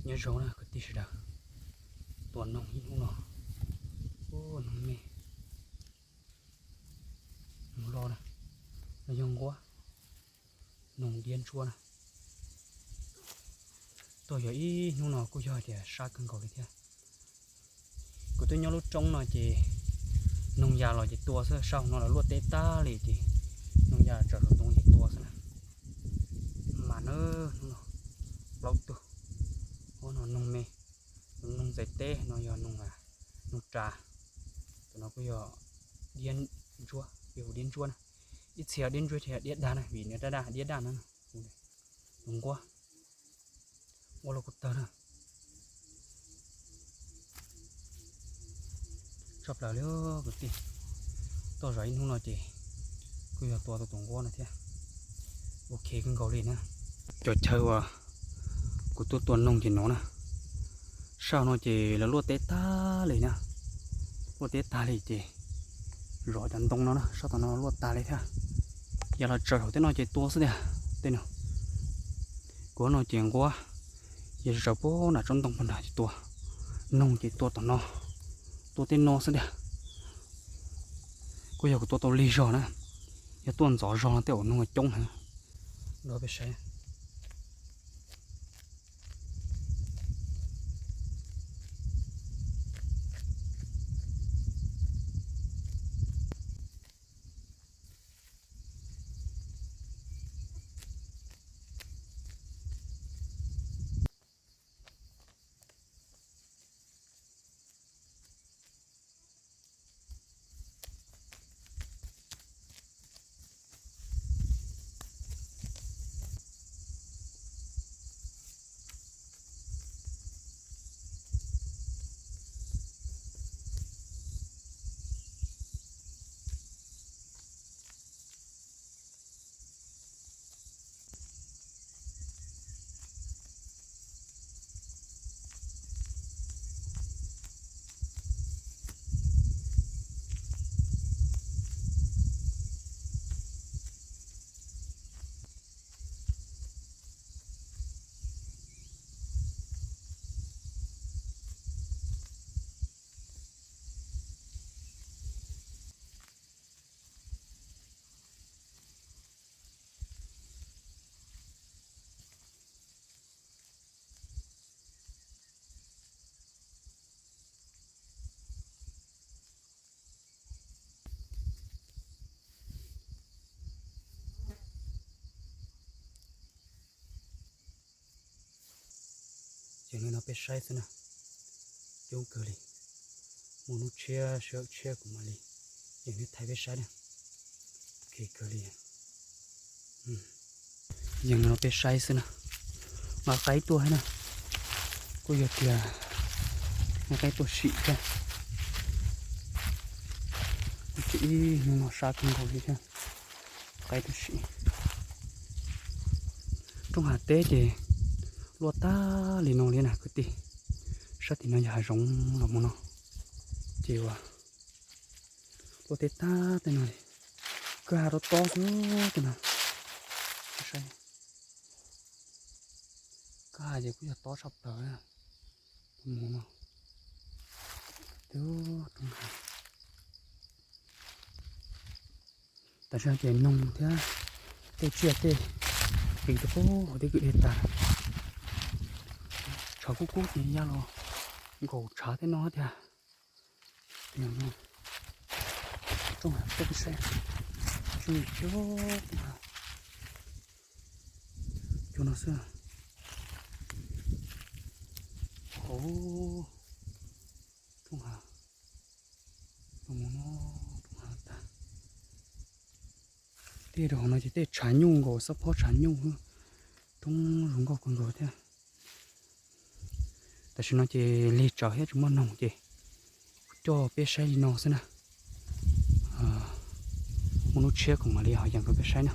Nyob zoo na kwv tij sawv daws, tua noog ib hnub no, ub, noog me, noog loj na, no yog nquab, noog diab ntsuab na. Tuaj yog ib hnub no kuj yog tias sab kawg nkaus li thiab. Kuv twb nyob lub roob no ces noog ya los ces tua xwb, sab hauv no los luaj teb tag li ces noog ya tsaws hluas ntoo ces tua xwb na. Mas na, hnub no plaub tug, ub, no noog me, noog ntxais teb, no yog noog, noog ras, tus no kuj yog diab ntsuab, yog diab ntsuab na. Ib txhia diab ntsuab ces yog diab dag na, vim nws daj daj diab daj na. Tus nquab, nquab los kuj tawg na. Tshaj plaws li kwv tij, tuaj zov ib hnub no ces kuj yog tua tau tus nquab no thiab. Ok kawg nkaus li na. Cov chaw uas kuv tuaj tua noog ces no na, sab hauv no ces lawv luaj teb tag li na, luaj teb tag li ces zov cov ntoo no na, sab tom no luaj tag li thiab. Yog los tsaws hauv tej no ces tua xwb tiag. Tej no, kuv no ces nquab, yog tsaws puag nram tsob ntoo puag nrad ces tua, noog ces tua tom no, tua tej no xwb tiag. Kuj yog kuv tua tau lig zog na, yog tuaj ntxov zog no tej zaum noog coob heev. Rau peb saib. Ces nim no peb saib xwb na, coob kawg li, muaj hnub tshiab sij hawm tshiab kuv mam li, ces nim thaij peb saib na, kawg li. Yeej no peb saib xwb na, nqa qaib tuaj thiab na, kuj yog tias nqa qaib tuaj sim thiab. Kuj tsis ib hnub no sab kawg nkaus li thiab, qaib tuaj sim. Rooj hav teb ces luaj tag li no li na kwv tij, sab tim no yog hav zoov los mus no, ces ua luaj teb tag tej no li, kwj ha rau tob xwb tej no. Kwj ha ces kuj yog tob tshaj plaws mus no. Twb rooj hav, tam sim no ces noog thiab tej tsiaj tej pis rau puag hauv twb kwm dej tag. Tshav kub kub ces ya los nkaum tshav tej no tiag. Rooj hav, rooj hav, cov no xwb. Hauv rooj hav, rooj hav tag. Tej rau hauv no ces tej tshav nyuj nkaus, xob phob tshav nyuj, roob zoo nkauj kawg nkaus thiab. Tam sim no ces lig tsawv thiab tsis muaj noog ces kuv coj peb saib li no xwb na. Muaj hnub tshiab kuv mam li ho yees rau peb saib na.